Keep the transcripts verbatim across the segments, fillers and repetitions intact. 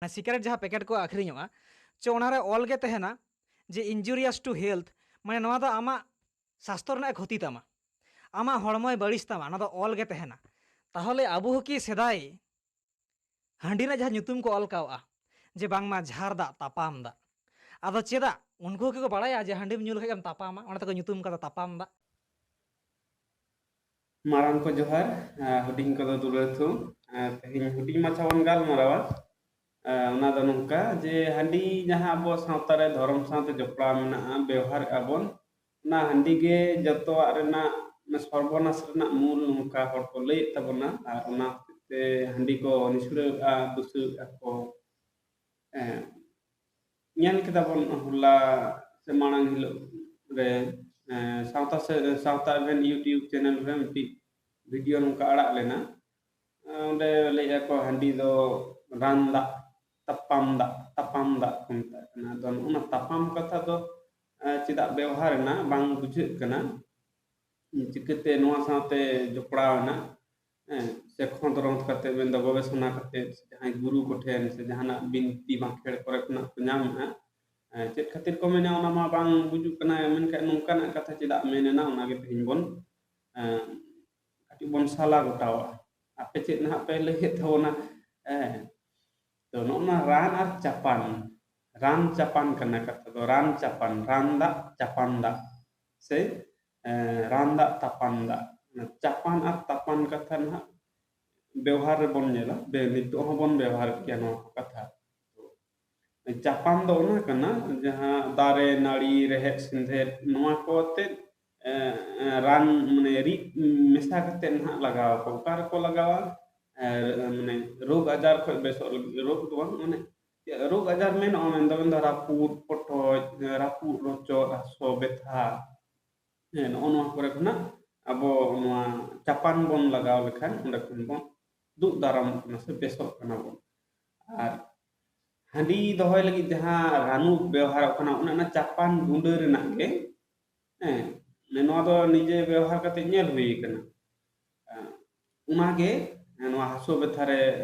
ᱚᱱᱟ ᱥᱤᱜᱟᱨᱮᱴ ᱡᱟᱦᱟᱸ ᱯᱮᱠᱮᱴ ᱠᱚ ᱟᱹᱠᱷᱨᱤᱧᱚᱜᱼᱟ, ᱪᱚ ᱚᱱᱟᱨᱮ ᱚᱞ ᱜᱮ ᱛᱟᱦᱮᱱᱟ ᱡᱮ injurious to health, ᱢᱟᱱᱮ ᱱᱚᱣᱟ ᱫᱚ ᱟᱢᱟᱜ ᱥᱟᱥᱛᱚ ᱨᱮᱱᱟᱜ ᱠᱷᱚᱛᱤ ᱛᱟᱢᱟ, ᱟᱢᱟᱜ ᱦᱚᱲᱢᱚᱭ ᱵᱟᱹᱲᱤᱡ ᱛᱟᱢᱟ, ᱚᱱᱟ ᱫᱚ ᱚᱞ ᱜᱮ ᱛᱟᱦᱮᱱᱟ᱾ ᱛᱟᱦᱚᱞᱮ ᱟᱵᱚ ᱦᱚᱸ ᱠᱤ ᱥᱮᱫᱟᱭ ᱦᱟᱺᱰᱤ ᱨᱮᱱᱟᱜ ᱡᱟᱦᱟᱸ ᱧᱩᱛᱩᱢ ᱠᱚ ᱚᱞ ᱠᱟᱣᱜᱼᱟ ᱡᱮ ᱵᱟᱝᱢᱟ ᱡᱷᱟᱨ ᱫᱟᱜ ᱛᱟᱯᱟᱢ ᱫᱟᱜ, ᱟᱫᱚ ᱪᱮᱫᱟᱜ ᱩᱱᱠᱩ ᱦᱚᱸ ᱠᱤ ᱠᱚ ᱵᱟᱲᱟᱭᱟ ᱡᱮ ᱦᱟᱺᱰᱤᱢ ᱧᱩ ᱞᱮᱠᱷᱟᱡ ᱜᱮᱢ ᱛᱟᱯᱟᱢᱟ, ᱚᱱᱟ ᱛᱮᱠᱚ ᱧᱩᱛᱩᱢ ᱠᱟᱫᱟ ᱛᱟᱯᱟᱢ ᱫᱟᱜ? ᱢᱟᱨᱟᱝ ᱠᱚ ᱡᱚᱦᱟᱨ, ᱟᱨ ᱦᱩᱰᱤᱧ ᱠᱚᱫᱚ ᱫᱩᱞᱟᱹᱲ ᱛᱷᱩᱢ᱾ ᱟᱨ ᱛᱮᱦᱮᱧ ᱦᱩᱰᱤᱧ ᱢᱟᱪᱷᱟ ᱵᱚᱱ ᱜᱟᱞᱢᱟᱨᱟᱣᱟ᱾ ᱟᱨ ᱚᱱᱟ ᱫᱚ ᱱᱚᱝᱠᱟ ᱡᱮ ᱦᱟᱺᱰᱤ ᱡᱟᱦᱟᱸ ᱟᱵᱚ ᱥᱟᱶᱛᱟ ᱨᱮ ᱫᱷᱚᱨᱚᱢ ᱥᱟᱶᱛᱮ ᱡᱚᱯᱲᱟᱣ ᱢᱮᱱᱟᱜᱼᱟ, ᱵᱮᱣᱦᱟᱨᱮᱫᱼᱟ ᱵᱚᱱ, ᱚᱱᱟ ᱦᱟᱺᱰᱤ ᱜᱮ ᱡᱚᱛᱚᱣᱟᱜ ᱨᱮᱱᱟᱜ, ᱚᱱᱟ ᱥᱚᱨᱵᱚᱱᱟᱥ ᱨᱮᱱᱟᱜ ᱢᱩᱞ ᱱᱚᱝᱠᱟ ᱦᱚᱲ ᱠᱚ ᱞᱟᱹᱭᱮᱫ ᱛᱟᱵᱚᱱᱟ᱾ ᱟᱨ ᱚᱱᱟ ᱦᱚᱛᱮᱡ ᱛᱮ ᱦᱟᱺᱰᱤ ᱠᱚ ᱱᱤᱥᱲᱟᱹᱣᱮᱫᱼᱟ, ᱫᱩᱥᱟᱹᱣᱮᱫᱼᱟ ᱠᱚ᱾ ᱮᱸ, ᱧᱮᱞ ᱠᱮᱫᱟ ᱵᱚᱱ ᱦᱚᱞᱟ ᱥᱮ ᱢᱟᱲᱟᱝ ᱦᱤᱞᱳᱜ ᱨᱮ, ᱮᱸ, ᱥᱟᱶᱛᱟ ᱥᱮ, ᱥᱟᱶᱛᱟ ᱮᱵᱷᱮᱱ YouTube ᱪᱮᱱᱮᱞ ᱨᱮ ᱢᱤᱫᱴᱤᱡ ᱵᱷᱤᱰᱤᱭᱳ ᱱᱚᱝᱠᱟ ᱟᱲᱟᱜ ᱞᱮᱱᱟ᱾ ᱮᱸ, ᱚᱸᱰᱮ ᱞᱟᱹᱭᱮᱫᱼᱟ ᱠᱚ ᱦᱟᱺᱰᱤ ᱫᱚ ᱨᱟᱱ ᱫᱟᱜ, ᱛᱟᱯᱟᱢ ᱫᱟᱜ, ᱛᱟᱯᱟᱢ ᱫᱟᱜ ᱠᱚ ᱢᱮᱛᱟᱜ ᱠᱟᱱᱟ᱾ ᱟᱫᱚ ᱱᱚᱜᱼᱚ ᱱᱟ ᱛᱟᱯᱟᱢ ᱠᱟᱛᱷᱟ ᱫᱚ, ᱮᱸ, ᱪᱮᱫᱟᱜ ᱵᱮᱣᱦᱟᱨ ᱮᱱᱟ ᱵᱟᱝ ᱵᱩᱡᱷᱟᱹᱜ ᱠᱟᱱᱟ᱾ ᱪᱤᱠᱟᱹᱛᱮ ᱱᱚᱣᱟ ᱥᱟᱶᱛᱮ ᱡᱚᱯᱲᱟᱣ ᱮᱱᱟ, ᱦᱮᱸ, ᱥᱮ ᱠᱷᱚᱸᱫᱽᱨᱚᱸᱫᱽ ᱠᱟᱛᱮ, ᱢᱮᱱᱫᱚ ᱜᱚᱵᱮᱥᱚᱱᱟ ᱠᱟᱛᱮ, ᱥᱮ ᱡᱟᱦᱟᱸᱭ ᱜᱩᱨᱩ ᱠᱚᱴᱷᱮᱱ, ᱥᱮ ᱡᱟᱦᱟᱱᱟᱜ ᱵᱤᱱᱛᱤ ᱵᱟᱸᱠᱷᱮᱲ ᱠᱚᱨᱮ ᱠᱷᱚᱱᱟᱜ ᱠᱚ ᱧᱟᱢᱮᱜᱼᱟ᱾ ᱦᱮᱸ, ᱪᱮᱫ ᱠᱷᱟᱹᱛᱤᱨ ᱠᱚ ᱢᱮᱱᱟ, ᱚᱱᱟ ᱢᱟ ᱵᱟᱝ ᱵᱩᱡᱩᱜ ᱠᱟᱱᱟ, ᱢᱮᱱᱠᱷᱟᱱ ᱱᱚᱝᱠᱟᱱᱟᱜ ᱠᱟᱛᱷᱟ ᱪᱮᱫᱟᱜ ᱢᱮᱱ ᱮᱱᱟ, ᱚᱱᱟᱜᱮ ᱛᱮᱦᱮᱧ ᱵᱚᱱ, ᱮᱸ, ᱠᱟᱹᱴᱤᱡ ᱵᱚᱱ ᱥᱟᱞᱟ ᱜᱚᱴᱟᱣᱟ᱾ ᱟᱯᱮ ᱪᱮᱫ ᱱᱟᱦᱟᱜ ᱯᱮ ᱞᱟᱹᱭᱮᱫ ᱛᱟᱵᱚᱱᱟ? ᱦᱮᱸ, ᱛᱚ ᱱᱚᱜᱼᱚ ᱱᱟ ᱨᱟᱱ ᱟᱨ ᱪᱟᱯᱟᱱ, ᱨᱟᱱ ᱪᱟᱯᱟᱱ ᱠᱟᱱᱟ ᱠᱟᱛᱷᱟ ᱫᱚ, ᱨᱟᱱ ᱪᱟᱯᱟᱱ, ᱨᱟᱱ ᱫᱟᱜ, ᱪᱟᱯᱟᱱ ᱫᱟᱜ, ᱥᱮ, ᱮᱸ, ᱨᱟᱱ ᱫᱟᱜ, ᱛᱟᱯᱟᱱ ᱫᱟᱜ᱾ ᱚᱱᱟ ᱪᱟᱯᱟᱱ ᱟᱨ ᱛᱟᱯᱟᱱ ᱠᱟᱛᱷᱟ ᱱᱟᱦᱟᱜ ᱵᱮᱣᱦᱟᱨ ᱨᱮᱵᱚᱱ ᱧᱮᱞᱟ, ᱵᱮ-, ᱱᱤᱛᱚᱜ ᱦᱚᱸᱵᱚᱱ ᱵᱮᱣᱦᱟᱨᱮᱫ ᱜᱮᱭᱟ ᱱᱚᱣᱟ ᱠᱚ ᱠᱟᱛᱷᱟ᱾ ᱪᱟᱯᱟᱱ ᱫᱚ ᱚᱱᱟ ᱠᱟᱱᱟ, ᱡᱟᱦᱟᱸ ᱫᱟᱨᱮ, ᱱᱟᱹᱲᱤ, ᱨᱮᱦᱮᱫ, ᱥᱮᱸᱫᱷᱮᱫ, ᱱᱚᱣᱟ ᱠᱚ ᱟᱛᱮᱫ, ᱮ, ᱮ, ᱨᱟᱱ, ᱢᱟᱱᱮ, ᱨᱤᱫ ᱢᱮᱥᱟ ᱠᱟᱛᱮᱫ ᱱᱟᱦᱟᱜ ᱞᱟᱜᱟᱣ ᱟᱠᱚ᱾ ᱚᱠᱟ ᱨᱮᱠᱚ ᱞᱟᱜᱟᱣᱟ? ᱮ, ᱢᱟᱱᱮ, ᱨᱳᱜᱽ ᱟᱡᱟᱨ ᱠᱷᱚᱱ ᱵᱮᱥᱚᱜ ᱞᱟᱹᱜᱤᱫ, ᱨᱳᱜᱽ ᱫᱚ ᱵᱟᱝ, ᱢᱟᱱᱮ, ᱨᱳᱜᱽ ᱟᱡᱟᱨ ᱢᱮᱱᱚᱜᱼᱟ, ᱢᱮᱱᱫᱚ, ᱢᱮᱱᱫᱚ ᱨᱟᱹᱯᱩᱫ, ᱯᱚᱴᱚᱡ, ᱨᱟᱹᱯᱩᱫ, ᱨᱚᱪᱚᱫ, ᱦᱟᱹᱥᱩ, ᱵᱮᱛᱷᱟ, ᱦᱮᱸ, ᱱᱚᱜᱼᱚ ᱱᱚᱣᱟ ᱠᱚᱨᱮ ᱠᱷᱚᱱᱟᱜ ᱟᱵᱚ ᱱᱚᱣᱟ ᱪᱟᱯᱟᱱ ᱵᱚᱱ ᱞᱟᱜᱟᱣ ᱞᱮᱠᱷᱟᱱ ᱚᱸᱰᱮ ᱠᱷᱚᱱ ᱵᱚᱱ ᱫᱩᱜ ᱫᱟᱨᱟᱢᱚᱜ ᱠᱟᱱᱟ ᱥᱮ ᱵᱮᱥᱚᱜ ᱠᱟᱱᱟ ᱵᱚᱱ᱾ ᱟᱨ ᱦᱟᱺᱰᱤ ᱫᱚᱦᱚᱭ ᱞᱟᱹᱜᱤᱫ ᱡᱟᱦᱟᱸ ᱨᱟᱹᱱᱩ ᱵᱮᱣᱦᱟᱨᱚᱜ ᱠᱟᱱᱟ, ᱚᱱᱮ ᱚᱱᱟ ᱪᱟᱯᱟᱱ ᱜᱩᱸᱰᱟᱹ ᱨᱮᱱᱟᱜ ᱜᱮ, ᱦᱮᱸ, ᱱᱚᱣᱟ ᱫᱚ ᱱᱤᱡᱮ ᱵᱮᱣᱦᱟᱨ ᱠᱟᱛᱮ ᱧᱮᱞ ᱦᱩᱭ ᱠᱟᱱᱟ᱾ ᱚᱱᱟᱜᱮ ᱱᱚᱣᱟ ᱦᱟᱹᱥᱩ ᱵᱮᱛᱷᱟ ᱨᱮ,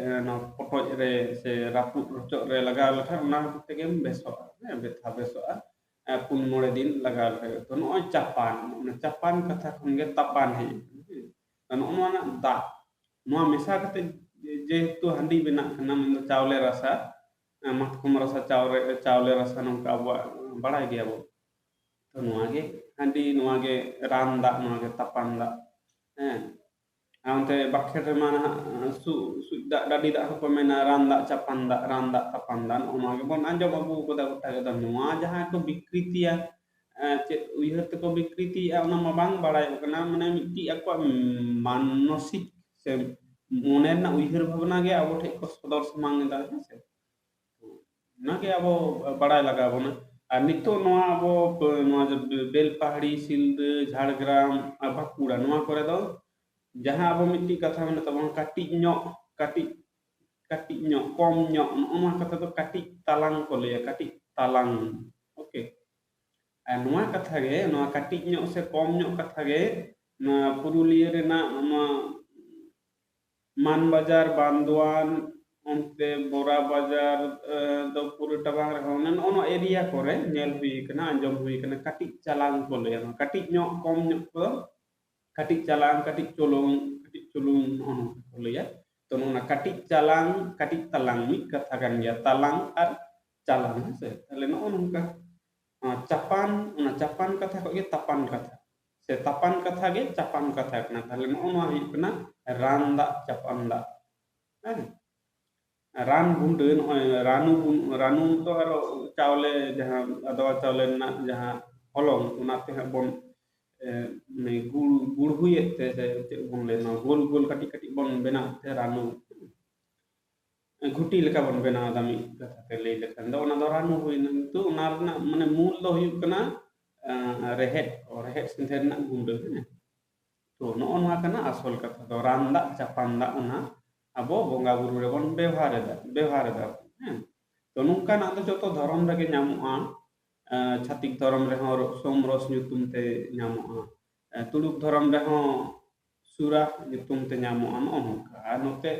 ᱱᱚᱣᱟ ᱯᱚᱴᱚᱡ ᱨᱮ ᱥᱮ ᱨᱟᱹᱯᱩᱫ ᱨᱚᱪᱚᱜ ᱨᱮ ᱞᱟᱜᱟᱣ ᱞᱮᱠᱷᱟᱱ ᱚᱱᱟ ᱦᱚᱛᱮᱡ ᱛᱮᱜᱮᱢ ᱵᱮᱥᱚᱜᱼᱟ, ᱦᱮᱸ, ᱵᱮᱛᱷᱟ ᱵᱮᱥᱚᱜᱼᱟ᱾ ᱯᱩᱱ ᱢᱚᱬᱮ ᱫᱤᱱ ᱞᱟᱜᱟᱣ ᱞᱮᱠᱷᱟᱱ ᱜᱮ᱾ ᱛᱚ ᱱᱚᱜᱼᱚᱭ ᱪᱟᱯᱟᱱ, ᱚᱱᱟ ᱪᱟᱯᱟᱱ ᱠᱟᱛᱷᱟ ᱠᱷᱚᱱ ᱜᱮ ᱛᱟᱯᱟᱱ ᱦᱮᱡ ᱟᱠᱟᱱᱟ, ᱦᱮᱸ᱾ ᱛᱚ ᱱᱚᱜᱼᱚ ᱱᱚᱣᱟ ᱨᱮᱱᱟᱜ ᱫᱟᱜ, ᱱᱚᱣᱟ ᱢᱮᱥᱟ ᱠᱟᱛᱮ ᱡᱮ-, ᱡᱮᱦᱮᱛᱩ ᱦᱟᱺᱰᱤ ᱵᱮᱱᱟᱜ ᱠᱟᱱᱟ, ᱢᱮᱱᱫᱚ ᱪᱟᱣᱞᱮ ᱨᱟᱥᱟ, ᱢᱟᱛᱠᱚᱢ ᱨᱟᱥᱟ, ᱪᱟᱣᱞᱮ, ᱪᱟᱣᱞᱮ ᱨᱟᱥᱟ, ᱱᱚᱝᱠᱟ ᱟᱵᱚᱣᱟᱜ ᱵᱟᱲᱟᱭ ᱜᱮᱭᱟᱵᱚᱱ᱾ ᱛᱚ ᱱᱚᱣᱟ ᱜᱮ ᱦᱟᱺᱰᱤ, ᱱᱚᱣᱟ ᱜᱮ ᱨᱟᱱ ᱫᱟᱜ, ᱱᱚᱣᱟ ᱜᱮ ᱛᱟᱯᱟᱱ ᱫᱟᱜ, ᱦᱮᱸ᱾ ᱟᱨ ᱚᱱᱛᱮ ᱵᱟᱠᱷᱮᱲ ᱨᱮᱢᱟ ᱱᱟᱦᱟᱜ, ᱥᱩ-, ᱥᱩᱡ ᱫᱟᱜ, ᱰᱟᱹᱰᱤ ᱫᱟᱜ ᱦᱚᱸᱠᱚ ᱢᱮᱱᱟ, ᱨᱟᱱ ᱫᱟᱜ, ᱪᱟᱯᱟᱱ ᱫᱟᱜ, ᱨᱟᱱ ᱫᱟᱜ, ᱛᱟᱯᱟᱱ ᱫᱟᱜ, ᱱᱚᱜᱼᱚ ᱱᱚᱣᱟ ᱜᱮᱵᱚᱱ ᱟᱸᱡᱚᱢ ᱟᱹᱜᱩ ᱠᱟᱫᱟ ᱜᱚᱴᱟ ᱜᱮ᱾ ᱟᱫᱚ ᱱᱚᱣᱟ ᱡᱟᱦᱟᱸ ᱠᱚ ᱵᱤᱠᱨᱤᱛᱤᱭᱟ, ᱮᱸ, ᱪᱮᱫ ᱩᱭᱦᱟᱹᱨ ᱛᱮᱠᱚ ᱵᱤᱠᱨᱤᱛᱤᱭᱮᱫᱼᱟ, ᱚᱱᱟ ᱢᱟ ᱵᱟᱝ ᱵᱟᱲᱟᱭᱚᱜ ᱠᱟᱱᱟ᱾ ᱢᱟᱱᱮ ᱢᱤᱫᱴᱤᱡ ᱟᱠᱚᱣᱟᱜ ᱢᱟᱱᱚᱥᱤᱠ ᱥᱮ ᱢᱚᱱᱮ ᱨᱮᱱᱟᱜ ᱩᱭᱦᱟᱹᱨ ᱵᱷᱟᱵᱽᱱᱟ ᱜᱮ ᱟᱵᱚ ᱴᱷᱮᱡ ᱠᱚ ᱥᱚᱫᱚᱨ ᱥᱟᱢᱟᱝ ᱮᱫᱟ, ᱦᱮᱸ ᱥᱮ? ᱚᱱᱟᱜᱮ ᱟᱵᱚ ᱵᱟᱲᱟᱭ ᱞᱟᱜᱟᱣ ᱵᱚᱱᱟ᱾ ᱟᱨ ᱱᱤᱛᱚᱜ ᱱᱚᱣᱟ ᱟᱵᱚ ᱯ-, ᱱᱚᱣᱟ ᱡᱮ ᱵᱮ-, ᱵᱮᱞᱯᱟᱦᱟᱲᱤ, ᱥᱤᱞᱫᱟᱹ, ᱡᱷᱟᱲᱜᱨᱟᱢ ᱟᱨ ᱵᱟᱸᱠᱩᱲᱟ, ᱱᱚᱣᱟ ᱠᱚᱨᱮ ᱫᱚ ᱡᱟᱦᱟᱸ ᱟᱵᱚ ᱢᱤᱫᱴᱤᱡ ᱠᱟᱛᱷᱟ ᱢᱮᱱᱟᱜ ᱛᱟᱵᱚᱱᱟ, ᱠᱟᱹᱴᱤᱡ ᱧᱚᱜ, ᱠᱟᱹᱴᱤᱡ, ᱠᱟᱹᱴᱤᱡ ᱧᱚᱜ, ᱠᱚᱢ ᱧᱚᱜ, ᱱᱚᱜᱼᱚ ᱱᱚᱣᱟ ᱠᱟᱛᱷᱟ ᱫᱚ ᱠᱟᱹᱴᱤᱡ ᱛᱟᱞᱟᱝ ᱠᱚ ᱞᱟᱹᱭᱟ, ᱠᱟᱹᱴᱤᱡ ᱛᱟᱞᱟᱝ᱾ ᱳᱠᱮ᱾ ᱟᱨ ᱱᱚᱣᱟ ᱠᱟᱛᱷᱟ ᱜᱮ, ᱱᱚᱣᱟ ᱠᱟᱹᱴᱤᱡ ᱧᱚᱜ ᱥᱮ ᱠᱚᱢ ᱧᱚᱜ ᱠᱟᱛᱷᱟ ᱜᱮ ᱱᱚᱣᱟ ᱯᱩᱨᱩᱞᱤᱭᱟᱹ ᱨᱮᱱᱟᱜ ᱱᱚᱣᱟ ᱢᱟᱱ ᱵᱟᱡᱟᱨ, ᱵᱟᱱᱫᱳᱣᱟᱱ, ᱚᱱᱛᱮ ᱵᱚᱨᱟ ᱵᱟᱡᱟᱨ, ᱮ, ᱫᱚ ᱯᱩᱨᱟᱹᱴᱟ ᱵᱟᱝ ᱨᱮᱦᱚᱸ, ᱚᱱᱮ ᱱᱚᱜᱼᱚ ᱱᱚᱣᱟ area ᱠᱚᱨᱮ ᱧᱮᱞ ᱦᱩᱭ ᱠᱟᱱᱟ, ᱟᱸᱡᱚᱢ ᱦᱩᱭ ᱠᱟᱱᱟ, ᱠᱟᱹᱴᱤᱡ ᱪᱟᱞᱟᱝ ᱠᱚ ᱞᱟᱹᱭᱟ, ᱱᱚᱣᱟ ᱠᱟᱹᱴᱤᱡ ᱧᱚᱜ, ᱠᱚᱢ ᱧᱚᱜ ᱠᱚ, ᱠᱟᱹᱴᱤᱡ ᱪᱟᱞᱟᱝ, ᱠᱟᱹᱴᱤᱡ ᱪᱚᱞᱚᱝ, ᱠᱟᱹᱴᱤᱡ ᱪᱩᱞᱩᱝ, ᱱᱚᱜᱼᱚ ᱱᱚᱝᱠᱟ ᱠᱚ ᱞᱟᱹᱭᱟ᱾ ᱛᱚ, ᱱᱚᱜᱼᱚ ᱱᱟ ᱠᱟᱹᱴᱤᱡ ᱪᱟᱞᱟᱝ, ᱠᱟᱹᱴᱤᱡ ᱛᱟᱞᱟᱝ ᱢᱤᱫ ᱠᱟᱛᱷᱟ ᱠᱟᱱ ᱜᱮᱭᱟ, ᱛᱟᱞᱟᱝ ᱟᱨ ᱪᱟᱞᱟᱝ, ᱦᱮᱸ ᱥᱮ? ᱛᱟᱦᱞᱮ ᱱᱚᱜᱼᱚ ᱱᱚᱝᱠᱟ᱾ ᱱᱚᱣᱟ ᱪᱟᱯᱟᱱ, ᱚᱱᱟ ᱪᱟᱯᱟᱱ ᱠᱟᱛᱷᱟ ᱠᱷᱚᱱ ᱜᱮ ᱛᱟᱯᱟᱱ ᱠᱟᱛᱷᱟ, ᱥᱮ ᱛᱟᱯᱟᱱ ᱠᱟᱛᱷᱟ ᱜᱮ ᱪᱟᱯᱟᱱ ᱠᱟᱛᱷᱟ ᱠᱟᱱᱟ᱾ ᱛᱟᱦᱞᱮ ᱱᱚᱜᱼᱚ ᱱᱚᱣᱟ ᱦᱩᱭᱩᱜ ᱠᱟᱱᱟ ᱨᱟᱱ ᱫᱟᱜ, ᱪᱟᱯᱟᱱ ᱫᱟᱜ, ᱦᱮᱸ? ᱨᱟᱱ ᱜᱩᱸᱰᱟᱹ, ᱱᱚᱜᱼᱚᱭ ᱨᱟᱱᱩ ᱵᱩᱱ-, ᱨᱟᱱᱩ ᱫᱚ ᱟᱨᱚ ᱪᱟᱣᱞᱮ, ᱡᱟᱦᱟᱸ ᱟᱫᱣᱟ ᱪᱟᱣᱞᱮ ᱨᱮᱱᱟᱜ ᱡᱟᱦᱟᱸ ᱦᱚᱞᱚᱝ, ᱚᱱᱟ ᱛᱮ ᱦᱟᱸᱜ ᱵᱚᱱ, ᱮ, ᱢᱟᱱᱮ ᱜᱩᱲ-, ᱜᱩᱲᱦᱩᱭᱮᱫ ᱛᱮ, ᱥᱮ ᱪᱮᱫ ᱵᱚᱱ ᱞᱟᱹᱭᱟ, ᱱᱚᱣᱟ ᱜᱳᱞ ᱜᱳᱞ ᱠᱟᱹᱴᱤᱡ ᱠᱟᱹᱴᱤᱡ ᱵᱚᱱ ᱵᱮᱱᱟᱣᱮᱫ ᱛᱮ ᱨᱟᱱᱩ᱾ ᱜᱷᱩᱴᱤ ᱞᱮᱠᱟ ᱵᱚᱱ ᱵᱮᱱᱟᱣ ᱮᱫᱟ, ᱢᱤᱫ ᱠᱟᱛᱷᱟ ᱛᱮ ᱞᱟᱹᱭ ᱞᱮᱠᱷᱟᱱ ᱫᱚ ᱚᱱᱟ ᱫᱚ ᱨᱟᱱᱩ ᱦᱩᱭᱱᱟ᱾ ᱠᱤᱱᱛᱩ ᱚᱱᱟ ᱨᱮᱱᱟᱜ ᱢᱟᱱᱮ ᱢᱩᱞ ᱫᱚ ᱦᱩᱭᱩᱜ ᱠᱟᱱᱟ, ᱟᱸ, ᱨᱮᱦᱮᱫ ᱠᱚ, ᱨᱮᱦᱮᱫ ᱥᱤᱸᱫᱷᱟᱹ ᱨᱮᱱᱟᱜ ᱜᱩᱸᱰᱟᱹ, ᱦᱮᱸ᱾ ᱛᱚ ᱱᱚᱜᱼᱚ ᱱᱚᱣᱟ ᱠᱟᱱᱟ ᱟᱥᱚᱞ ᱠᱟᱛᱷᱟ ᱫᱚ, ᱨᱟᱱ ᱫᱟᱜ ᱪᱟᱯᱟᱱ ᱫᱟᱜ, ᱚᱱᱟ ᱟᱵᱚ ᱵᱚᱸᱜᱟ ᱵᱩᱨᱩ ᱨᱮᱵᱚᱱ ᱵᱮᱣᱦᱟᱨ ᱮᱫᱟ, ᱵᱮᱣᱦᱟᱨ ᱮᱫᱟ, ᱦᱮᱸ᱾ ᱛᱚ ᱱᱚᱝᱠᱟᱱᱟᱜ ᱫᱚ ᱡᱚᱛᱚ ᱫᱷᱚᱨᱚᱢ ᱨᱮᱜᱮ ᱧᱟᱢᱚᱜᱼᱟ᱾ ᱟᱸ, ᱪᱷᱟᱛᱤᱠ ᱫᱷᱚᱨᱚᱢ ᱨᱮᱦᱚᱸ ᱨᱚ-, ᱥᱳᱢ ᱨᱚᱥ ᱧᱩᱛᱩᱢ ᱛᱮ ᱧᱟᱢᱚᱜᱼᱟ᱾ ᱟᱸ, ᱛᱩᱲᱩᱠ ᱫᱷᱚᱨᱚᱢ ᱨᱮᱦᱚᱸ ᱥᱩᱨᱟ ᱧᱩᱛᱩᱢ ᱛᱮ ᱧᱟᱢᱚᱜᱼᱟ, ᱱᱚᱜᱼᱚ ᱱᱚᱝᱠᱟ᱾ ᱟᱨ ᱱᱚᱛᱮ,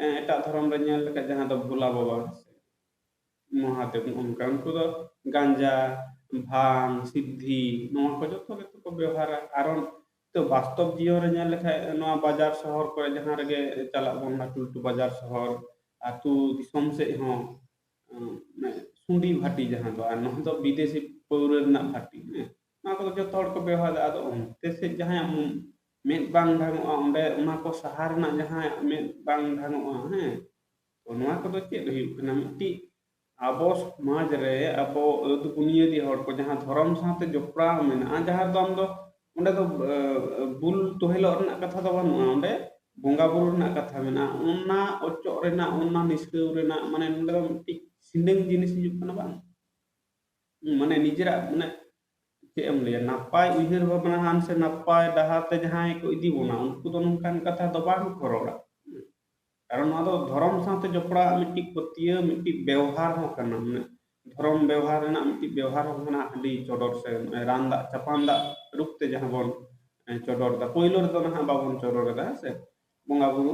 ᱮ, ᱮᱴᱟᱜ ᱫᱷᱚᱨᱚᱢ ᱨᱮ ᱧᱮᱞ ᱞᱮᱠᱷᱟᱡ ᱡᱟᱦᱟᱸ ᱫᱚ ᱵᱷᱳᱞᱟ ᱵᱟᱵᱟ, ᱢᱚᱦᱟᱫᱮᱵ, ᱱᱚᱜᱼᱚ ᱱᱚᱝᱠᱟ᱾ ᱩᱱᱠᱩ ᱫᱚ ᱜᱟᱸᱡᱟ, ᱵᱷᱟᱝ, ᱥᱤᱫᱷᱤ, ᱱᱚᱣᱟ ᱠᱚ ᱡᱚᱛᱚ ᱜᱮᱛᱚ ᱠᱚ ᱵᱮᱣᱦᱟᱨᱟ᱾ ᱟᱨᱚ ᱛᱚ ᱵᱟᱥᱛᱚᱵ ᱡᱤᱭᱚᱱ ᱨᱮ ᱧᱮᱞ ᱞᱮᱠᱷᱟᱡ ᱱᱚᱣᱟ ᱵᱟᱡᱟᱨ ᱥᱚᱦᱚᱨ ᱠᱚᱨᱮ ᱡᱟᱦᱟᱸ ᱨᱮᱜᱮ ᱪᱟᱞᱟᱜ ᱵᱚᱱ, ᱞᱟᱹᱴᱩ ᱞᱟᱹᱴᱩ ᱵᱟᱡᱟᱨ ᱥᱚᱦᱚᱨ, ᱟᱹᱛᱩ ᱫᱤᱥᱚᱢ ᱥᱮᱫ ᱦᱚᱸ, ᱩᱸ, ᱢᱟᱱᱮ ᱥᱩᱸᱰᱤ ᱵᱷᱟᱹᱴᱤ ᱡᱟᱦᱟᱸ ᱫᱚ, ᱟᱨ ᱱᱚᱣᱟ ᱫᱚ ᱵᱤᱫᱮᱥᱤ ᱯᱟᱹᱣᱨᱟᱹ ᱨᱮᱱᱟᱜ ᱵᱷᱟᱹᱴᱤ, ᱦᱮᱸ᱾ ᱱᱚᱣᱟ ᱠᱚᱫᱚ ᱡᱚᱛᱚ ᱦᱚᱲ ᱠᱚ ᱵᱮᱣᱦᱟᱨ ᱮᱫᱟ᱾ ᱟᱫᱚ ᱚᱱᱛᱮ ᱥᱮᱫ ᱡᱟᱦᱟᱸᱭᱟᱜ ᱢᱩ-, ᱢᱮᱫ ᱵᱟᱝ ᱰᱷᱟᱝᱚᱜᱼᱟ, ᱚᱸᱰᱮ ᱚᱱᱟ ᱠᱚ ᱥᱟᱦᱟ ᱨᱮᱱᱟᱜ ᱡᱟᱦᱟᱸᱭᱟᱜ ᱢᱮᱫ ᱵᱟᱝ ᱰᱷᱟᱝᱚᱜᱼᱟ, ᱦᱮᱸ᱾ ᱛᱚ ᱱᱚᱣᱟ ᱠᱚᱫᱚ ᱪᱮᱫ ᱦᱩᱭᱩᱜ ᱠᱟᱱᱟ? ᱢᱤᱫᱴᱤᱡ ᱟᱵᱚ ᱥᱚᱢᱟᱡᱽ ᱨᱮ ᱟᱵᱚ ᱟᱹᱫ ᱵᱩᱱᱤᱭᱟᱹᱫᱤ ᱦᱚᱲ ᱠᱚ ᱡᱟᱦᱟᱸ ᱫᱷᱚᱨᱚᱢ ᱥᱟᱶᱛᱮ ᱡᱚᱯᱲᱟᱣ ᱢᱮᱱᱟᱜᱼᱟ, ᱡᱟᱦᱟᱸ ᱨᱮᱫᱚ ᱟᱢ ᱫᱚ, ᱚᱸᱰᱮ ᱫᱚ, ᱮ, ᱵᱩᱞ ᱛᱚᱦᱮᱞᱚᱜ ᱨᱮᱱᱟᱜ ᱠᱟᱛᱷᱟ ᱫᱚ ᱵᱟᱹᱱᱩᱜᱼᱟ, ᱚᱸᱰᱮ ᱵᱚᱸᱜᱟ ᱵᱩᱨᱩ ᱨᱮᱱᱟᱜ ᱠᱟᱛᱷᱟ ᱢᱮᱱᱟᱜᱼᱟ᱾ ᱚᱱᱟ ᱚᱪᱚᱜ ᱨᱮᱱᱟᱜ, ᱚᱱᱟ ᱱᱤᱥᱲᱟᱹᱣ ᱨᱮᱱᱟᱜ, ᱢᱟᱱᱮ ᱱᱚᱸᱰᱮ ᱫᱚ ᱢᱤᱫᱴᱤᱡ ᱥᱤᱸᱰᱟᱹᱝ ᱡᱤᱱᱤᱥ ᱦᱤᱡᱩᱜ ᱠᱟᱱᱟ ᱵᱟᱝ? ᱢᱟᱱᱮ ᱱᱤᱡᱮᱨᱟᱜ, ᱢᱟᱱᱮ ᱪᱮᱫ ᱮᱢ ᱞᱟᱹᱭᱟ, ᱱᱟᱯᱟᱭ ᱩᱭᱦᱟᱹᱨ ᱵᱷᱟᱵᱽᱱᱟ ᱟᱱ ᱥᱮ ᱱᱟᱯᱟᱭ ᱰᱟᱦᱟᱨ ᱛᱮ ᱡᱟᱦᱟᱸᱭ ᱠᱚ ᱤᱫᱤ ᱵᱚᱱᱟ, ᱩᱱᱠᱩ ᱫᱚ ᱱᱚᱝᱠᱟᱱ ᱠᱟᱛᱷᱟ ᱫᱚ ᱵᱟᱝ ᱠᱚ ᱨᱚᱲᱟ᱾ ᱠᱟᱨᱚᱱ ᱱᱚᱣᱟ ᱫᱚ ᱫᱷᱚᱨᱚᱢ ᱥᱟᱶᱛᱮ ᱡᱚᱯᱲᱟᱣ ᱢᱤᱫᱴᱤᱡ ᱯᱟᱹᱛᱭᱟᱹᱣ, ᱢᱤᱫᱴᱤᱡ ᱵᱮᱣᱦᱟᱨ ᱦᱚᱸ ᱠᱟᱱᱟ᱾ ᱢᱟᱱᱮ ᱫᱷᱚᱨᱚᱢ ᱵᱮᱣᱦᱟᱨ ᱨᱮᱱᱟᱜ ᱢᱤᱫᱴᱤᱡ ᱵᱮᱣᱦᱟᱨ ᱦᱚᱸ ᱠᱟᱱᱟ᱾ ᱦᱟᱺᱰᱤ ᱪᱚᱰᱚᱨ ᱥᱮ ᱨᱟᱱ ᱫᱟᱜ, ᱪᱟᱯᱟᱱ ᱫᱟᱜ ᱨᱩᱯ ᱛᱮ ᱡᱟᱦᱟᱸ ᱵᱚᱱ, ᱮ, ᱪᱚᱰᱚᱨ ᱮᱫᱟ, ᱯᱳᱭᱞᱳ ᱨᱮᱫᱚ ᱱᱟᱦᱟᱜ ᱵᱟᱵᱚᱱ ᱪᱚᱰᱚᱨ ᱮᱫᱟ, ᱦᱮᱸ ᱥᱮ? ᱵᱚᱸᱜᱟ ᱵᱩᱨᱩ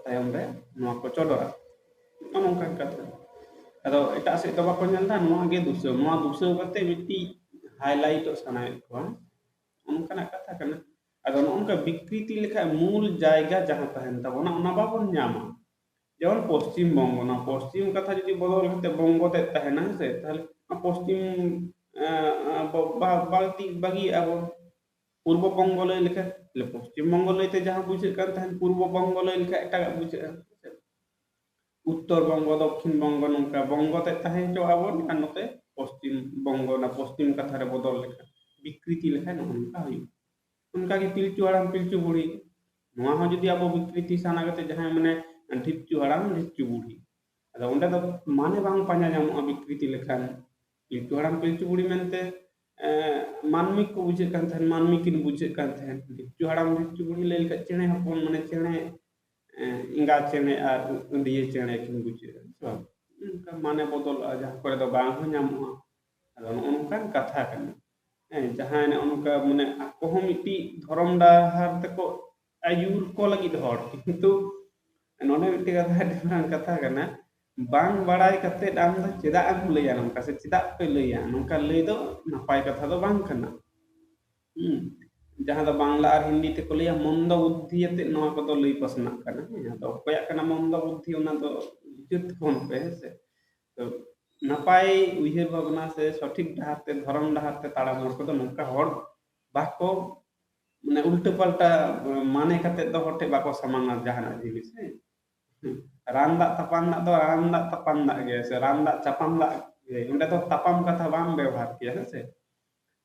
ᱛᱟᱭᱚᱢ ᱨᱮ ᱱᱚᱣᱟ ᱠᱚ ᱪᱚᱰᱚᱨᱟ᱾ ᱱᱚᱜᱼᱚ ᱱᱚᱝᱠᱟᱱ ᱠᱟᱛᱷᱟ᱾ ᱟᱫᱚ ᱮᱴᱟᱜ ᱥᱮᱫ ᱫᱚ ᱵᱟᱠᱚ ᱧᱮᱞ ᱮᱫᱟ, ᱱᱚᱣᱟ ᱜᱮ ᱫᱩᱥᱟᱹᱣ, ᱱᱚᱣᱟ ᱫᱩᱥᱟᱹᱣ ᱠᱟᱛᱮ ᱢᱤᱫᱴᱤᱡ highlightᱚᱜ ᱥᱟᱱᱟᱭᱮᱫ ᱠᱚᱣᱟ, ᱚᱱᱠᱟᱱᱟᱜ ᱠᱟᱛᱷᱟ ᱠᱟᱱᱟ᱾ ᱟᱫᱚ ᱱᱚᱜᱼᱚ ᱱᱚᱝᱠᱟ ᱵᱤᱠᱨᱤᱛᱤ ᱞᱮᱠᱷᱟᱡ ᱢᱩᱞ ᱡᱟᱭᱜᱟ ᱡᱟᱦᱟᱸ ᱛᱟᱦᱮᱱ ᱛᱟᱵᱚᱱᱟ, ᱚᱱᱟ ᱵᱟᱵᱚᱱ ᱧᱟᱢᱟ᱾ ᱡᱮᱢᱚᱱ ᱯᱚᱥᱪᱤᱢ ᱵᱚᱝᱜᱚ, ᱱᱚᱣᱟ ᱯᱚᱥᱪᱤᱢ ᱠᱟᱛᱷᱟ ᱡᱩᱫᱤ ᱵᱚᱫᱚᱞ ᱠᱟᱛᱮ ᱵᱚᱝᱜᱚ ᱛᱮᱫ ᱛᱟᱦᱮᱱᱟ, ᱦᱮᱸ ᱥᱮ, ᱛᱟᱦᱞᱮ ᱚᱱᱟ ᱯᱚᱥᱪᱤᱢ, ᱮ, ᱮ, ᱵᱟ-, ᱵᱟ-, ᱵᱟᱹᱲᱛᱤ ᱵᱟᱹᱜᱤᱭᱟᱜᱼᱟ ᱵᱚᱱ᱾ ᱯᱩᱨᱵᱚ ᱵᱚᱝᱜᱚ ᱞᱟᱹᱭ ᱞᱮᱠᱷᱟᱱ, ᱛᱟᱦᱞᱮ ᱯᱚᱥᱪᱤᱢ ᱵᱚᱝᱜᱚ ᱞᱟᱹᱭᱛᱮ ᱡᱟᱦᱟᱸ ᱵᱩᱡᱷᱟᱹᱜ ᱠᱟᱱ ᱛᱟᱦᱮᱸᱱ, ᱯᱩᱨᱵᱚ ᱵᱚᱝᱜᱚ ᱞᱟᱹᱭ ᱞᱮᱠᱷᱟᱱ ᱮᱴᱟᱜᱟᱜ ᱵᱩᱡᱷᱟᱹᱜᱼᱟ᱾ ᱩᱛᱛᱚᱨ ᱵᱚᱝᱜᱚ, ᱫᱚᱠᱠᱷᱤᱱ ᱵᱚᱝᱜᱚ, ᱱᱚᱝᱠᱟ ᱵᱚᱝᱜᱚ ᱛᱮ ᱛᱟᱦᱮᱸ ᱦᱚᱪᱚᱣᱟᱜᱼᱟ ᱵᱚᱱ, ᱟᱨ ᱱᱚᱛᱮ ᱯᱚᱥᱪᱤᱢ ᱵᱚᱝᱜᱚ, ᱚᱱᱟ ᱯᱚᱥᱪᱤᱢ ᱠᱟᱛᱷᱟ ᱨᱮ ᱵᱚᱫᱚᱞ ᱞᱮᱠᱷᱟᱱ, ᱵᱤᱠᱨᱤᱛᱤ ᱞᱮᱠᱷᱟᱱ ᱱᱚᱜᱼᱚ ᱱᱚᱝᱠᱟ ᱦᱩᱭᱩᱜᱼᱟ᱾ ᱚᱱᱠᱟᱜᱮ ᱯᱤᱞᱪᱩ ᱦᱟᱲᱟᱢ ᱯᱤᱞᱪᱩ ᱵᱩᱲᱦᱤ, ᱱᱚᱣᱟ ᱦᱚᱸ ᱡᱩᱫᱤ ᱟᱵᱚ ᱵᱤᱠᱨᱤᱛᱤ ᱥᱟᱱᱟ ᱠᱟᱛᱮ ᱡᱟᱦᱟᱸᱭ ᱢᱟᱱᱮ ᱰᱷᱤᱯᱪᱩ ᱦᱟᱲᱟᱢ ᱰᱷᱤᱯᱪᱩ ᱵᱩᱲᱦᱤ, ᱟᱫᱚ ᱚᱸᱰᱮ ᱫᱚ ᱢᱟᱱᱮ ᱵᱟᱝ ᱯᱟᱸᱡᱟ ᱧᱟᱢᱚᱜᱼᱟ ᱵᱤᱠᱨᱤᱛᱤ ᱞᱮᱠᱷᱟᱱ᱾ ᱯᱤᱞᱪᱩ ᱦᱟᱲᱟᱢ ᱯᱤᱞᱪᱩ ᱵᱩᱲᱦᱤ ᱢᱮᱱᱛᱮ, ᱮ, ᱢᱟᱹᱱᱢᱤ ᱠᱚ ᱵᱩᱡᱷᱟᱹᱜ ᱠᱟᱱ ᱛᱟᱦᱮᱸᱱ, ᱢᱟᱹᱱᱢᱤ ᱠᱤᱱ ᱵᱩᱡᱷᱟᱹᱜ ᱠᱟᱱ ᱛᱟᱦᱮᱸᱱ᱾ ᱰᱷᱤᱯᱪᱩ ᱦᱟᱲᱟᱢ ᱰᱷᱤᱯᱪᱩ ᱵᱩᱲᱦᱤ ᱞᱟᱹᱭ ᱞᱮᱠᱷᱟᱱ ᱪᱮᱬᱮ ᱦᱚᱯᱚᱱ, ᱢᱟᱱᱮ ᱪᱮᱬᱮ, ᱮ, ᱮᱸᱜᱟ ᱪᱮᱬᱮ ᱟᱨ ᱟᱹᱸᱰᱤᱭᱟᱹ ᱪᱮᱬᱮ ᱠᱤᱱ ᱵᱩᱡᱷᱟᱹᱜᱼᱟ, ᱦᱮᱸ ᱥᱮ ᱵᱟᱝ? ᱚᱱᱠᱟ ᱢᱟᱱᱮ ᱵᱚᱫᱚᱞᱚᱜᱼᱟ, ᱡᱟᱦᱟᱸ ᱠᱚᱨᱮ ᱫᱚ ᱵᱟᱝ ᱦᱚᱸ ᱧᱟᱢᱚᱜᱼᱟ᱾ ᱟᱫᱚ ᱱᱚᱜᱼᱚ ᱱᱚᱝᱠᱟᱱ ᱠᱟᱛᱷᱟ ᱠᱟᱱᱟ᱾ ᱦᱮᱸ, ᱡᱟᱦᱟᱸᱭ ᱱᱚᱜᱼᱚ ᱱᱚᱝᱠᱟ ᱢᱟᱱᱮ ᱟᱠᱚ ᱦᱚᱸ ᱢᱤᱫᱴᱤᱡ ᱫᱷᱚᱨᱚᱢ ᱰᱟᱦᱟᱨ ᱛᱮᱠᱚ ᱟᱹᱭᱩᱨ ᱠᱚ ᱞᱟᱹᱜᱤᱫ ᱦᱚᱲ, ᱠᱤᱱᱛᱩ ᱱᱚᱰᱮ ᱢᱤᱫᱴᱮᱱ ᱠᱟᱛᱷᱟ, ᱟᱹᱰᱤ ᱢᱟᱨᱟᱝ ᱠᱟᱛᱷᱟ ᱠᱟᱱᱟ, ᱵᱟᱝ ᱵᱟᱲᱟᱭ ᱠᱟᱛᱮᱫ ᱟᱢ ᱫᱚ ᱪᱮᱫᱟᱜ ᱮᱢ ᱞᱟᱹᱭᱟ ᱱᱚᱝᱠᱟ, ᱥᱮ ᱪᱮᱫᱟᱜ ᱯᱮ ᱞᱟᱹᱭᱟ ᱱᱚᱝᱠᱟ? ᱞᱟᱹᱭ ᱫᱚ ᱱᱟᱯᱟᱭ ᱠᱟᱛᱷᱟ ᱫᱚ ᱵᱟᱝ ᱠᱟᱱᱟ᱾ ᱦᱩᱸ᱾ ᱡᱟᱦᱟᱸ ᱫᱚ ᱵᱟᱝᱞᱟ ᱟᱨ ᱦᱤᱱᱫᱤ ᱛᱮᱠᱚ ᱞᱟᱹᱭᱟ ᱢᱚᱱᱫᱚ ᱵᱩᱫᱽᱫᱷᱤ ᱟᱛᱮᱫ ᱱᱚᱣᱟ ᱠᱚᱫᱚ ᱞᱟᱹᱭ ᱯᱟᱥᱱᱟᱜ ᱠᱟᱱᱟ᱾ ᱦᱮᱸ, ᱟᱫᱚ ᱚᱠᱚᱭᱟᱜ ᱠᱟᱱᱟ ᱢᱚᱱᱫᱚ ᱵᱩᱫᱽᱫᱷᱤ, ᱚᱱᱟ ᱫᱚ ᱵᱤᱪᱟᱹᱨ ᱛᱟᱵᱚᱱ ᱯᱮ, ᱦᱮᱸ ᱥᱮ? ᱛᱚ, ᱱᱟᱯᱟᱭ ᱩᱭᱦᱟᱹᱨ ᱵᱷᱟᱵᱽᱱᱟ ᱥᱮ ᱥᱚᱴᱷᱤᱠ ᱰᱟᱦᱟᱨ ᱛᱮ, ᱫᱷᱚᱨᱚᱢ ᱰᱟᱦᱟᱨ ᱛᱮ ᱛᱟᱲᱟᱢ ᱦᱚᱲ ᱠᱚᱫᱚ ᱱᱚᱝᱠᱟ ᱦᱚᱲ ᱵᱟᱠᱚ, ᱢᱟᱱᱮ, ᱩᱞᱴᱟᱹ ᱯᱟᱞᱴᱟ ᱢᱟᱱᱮ ᱠᱟᱛᱮᱫ ᱫᱚ ᱦᱚᱲ ᱴᱷᱮᱱ ᱵᱟᱠᱚ ᱥᱟᱢᱟᱝᱟ ᱡᱟᱦᱟᱱᱟᱜ ᱡᱤᱱᱤᱥ, ᱦᱮᱸ᱾ ᱨᱟᱱ ᱫᱟᱜ ᱛᱟᱯᱟᱱ ᱫᱟᱜ ᱫᱚ ᱨᱟᱱ ᱫᱟᱜ ᱛᱟᱯᱟᱱ ᱫᱟᱜ ᱜᱮ, ᱥᱮ ᱨᱟᱱ ᱫᱟᱜ ᱪᱟᱯᱟᱱ ᱫᱟᱜ ᱜᱮ, ᱚᱸᱰᱮ ᱫᱚ ᱛᱟᱯᱟᱢ ᱠᱟᱛᱷᱟ ᱵᱟᱢ ᱵᱮᱵᱚᱦᱟᱨ ᱠᱮᱭᱟ, ᱦᱮᱸ ᱥᱮ?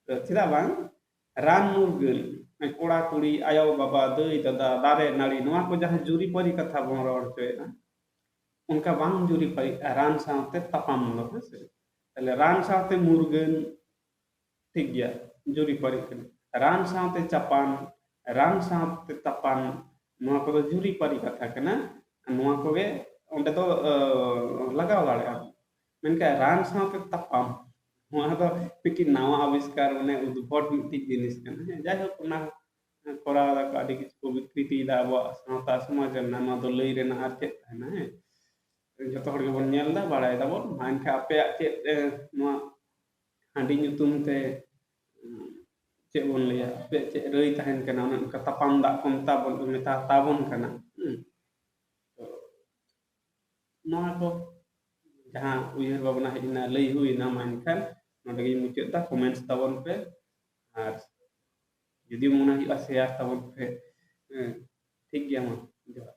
ᱛᱚ, ᱪᱮᱫᱟᱜ ᱵᱟᱝ? ᱨᱟᱱ ᱢᱩᱨᱜᱟᱹᱱ, ᱠᱚᱲᱟ ᱠᱩᱲᱤ, ᱟᱭᱳ ᱵᱟᱵᱟ, ᱫᱟᱹᱭ ᱫᱟᱫᱟ, ᱫᱟᱨᱮ ᱱᱟᱹᱲᱤ, ᱱᱚᱣᱟ ᱠᱚ ᱡᱟᱦᱟᱸ ᱡᱩᱨᱤᱯᱟᱹᱨᱤ ᱠᱟᱛᱷᱟ ᱵᱚᱱ ᱨᱚᱲ ᱦᱚᱪᱚᱭᱮᱫᱟ, ᱚᱱᱠᱟ ᱵᱟᱝ ᱡᱩᱨᱤᱯᱟᱹᱨᱤᱜᱼᱟ ᱨᱟᱱ ᱥᱟᱶᱛᱮ ᱛᱟᱯᱟᱢ ᱫᱚ, ᱦᱮᱸ ᱥᱮ? ᱛᱟᱦᱞᱮ ᱨᱟᱱ ᱥᱟᱶᱛᱮ ᱢᱩᱨᱜᱟᱹᱱ, ᱴᱷᱤᱠ ᱜᱮᱭᱟ, ᱡᱩᱨᱤᱯᱟᱹᱨᱤ ᱠᱟᱱᱟ᱾ ᱨᱟᱱ ᱥᱟᱶᱛᱮ ᱪᱟᱯᱟᱱ, ᱨᱟᱱ ᱥᱟᱶᱛᱮ ᱛᱟᱯᱟᱢ, ᱱᱚᱣᱟ ᱠᱚᱫᱚ ᱡᱩᱨᱤᱯᱟᱹᱨᱤ ᱠᱟᱛᱷᱟ ᱠᱟᱱᱟ᱾ ᱱᱚᱣᱟ ᱠᱚᱜᱮ ᱚᱸᱰᱮ ᱫᱚ, ᱟᱹ, ᱞᱟᱜᱟᱣ ᱫᱟᱲᱮᱭᱟᱜᱼᱟ᱾ ᱢᱮᱱᱠᱷᱟᱱ ᱨᱟᱱ ᱥᱟᱶᱛᱮ ᱛᱟᱯᱟᱢ, ᱱᱚᱣᱟ ᱫᱚ ᱢᱤᱫᱴᱤᱡ ᱱᱟᱣᱟ ᱟᱵᱤᱥᱠᱟᱨ, ᱢᱟᱱᱮ ᱩᱫᱵᱷᱚᱴ ᱢᱤᱫᱴᱤᱡ ᱡᱤᱱᱤᱥ ᱠᱟᱱᱟ᱾ ᱦᱮᱸ, ᱡᱟᱭᱦᱳᱠ, ᱚᱱᱟ ᱠᱚᱨᱟᱣ ᱫᱟᱠᱚ, ᱟᱹᱰᱤ ᱠᱤᱪᱷᱩ ᱠᱚ ᱵᱤᱠᱨᱤᱛᱤᱭᱮᱫᱟ ᱟᱵᱚᱣᱟᱜ ᱥᱟᱶᱛᱟ ᱥᱚᱢᱟᱡᱽ ᱨᱮᱱᱟᱜ᱾ ᱱᱚᱣᱟ ᱫᱚ ᱞᱟᱹᱭ ᱨᱮᱱᱟᱜ ᱟᱨ ᱪᱮᱫ ᱛᱟᱦᱮᱱᱟ? ᱦᱮᱸ, ᱡᱚᱛᱚ ᱦᱚᱲ ᱜᱮᱵᱚᱱ ᱧᱮᱞ ᱮᱫᱟ, ᱵᱟᱲᱟᱭ ᱫᱟᱵᱚᱱ᱾ ᱢᱟ ᱮᱱᱠᱷᱟᱱ ᱟᱯᱮᱭᱟᱜ ᱪᱮᱫ, ᱮ, ᱱᱚᱣᱟ ᱦᱟᱺᱰᱤ ᱧᱩᱛᱩᱢ ᱛᱮ, ᱩᱸ, ᱪᱮᱫ ᱵᱚᱱ ᱞᱟᱹᱭᱟ, ᱟᱯᱮᱭᱟᱜ ᱪᱮᱫ ᱨᱟᱹᱭ ᱛᱟᱦᱮᱱ ᱠᱟᱱᱟ? ᱚᱱᱮ ᱚᱱᱠᱟ ᱛᱟᱯᱟᱢ ᱫᱟᱜ ᱠᱚ ᱢᱮᱛᱟ ᱵᱚᱱ, ᱢᱮᱛᱟ ᱛᱟᱵᱚᱱ ᱠᱟᱱᱟ᱾ ᱦᱩᱸ᱾ ᱛᱚ, ᱱᱚᱣᱟ ᱠᱚ ᱡᱟᱦᱟᱸ ᱩᱭᱦᱟᱹᱨ ᱵᱷᱟᱵᱽᱱᱟ ᱦᱮᱡ ᱮᱱᱟ, ᱞᱟᱹᱭ ᱦᱩᱭ ᱮᱱᱟ, ᱢᱟ ᱮᱱᱠᱷᱟᱱ ᱱᱚᱰᱮ ᱜᱤᱧ ᱢᱩᱪᱟᱹᱫ ᱮᱫᱟ᱾ Comments ᱛᱟᱵᱚᱱ ᱯᱮ, ᱟᱨ ᱡᱩᱫᱤ ᱢᱚᱱᱮ ᱦᱩᱭᱩᱜᱼᱟ, share ᱛᱟᱵᱚᱱ ᱯᱮ᱾ ᱦᱮᱸ, ᱴᱷᱤᱠ ᱜᱮᱭᱟ, ᱢᱟ ᱡᱚᱦᱟᱨ᱾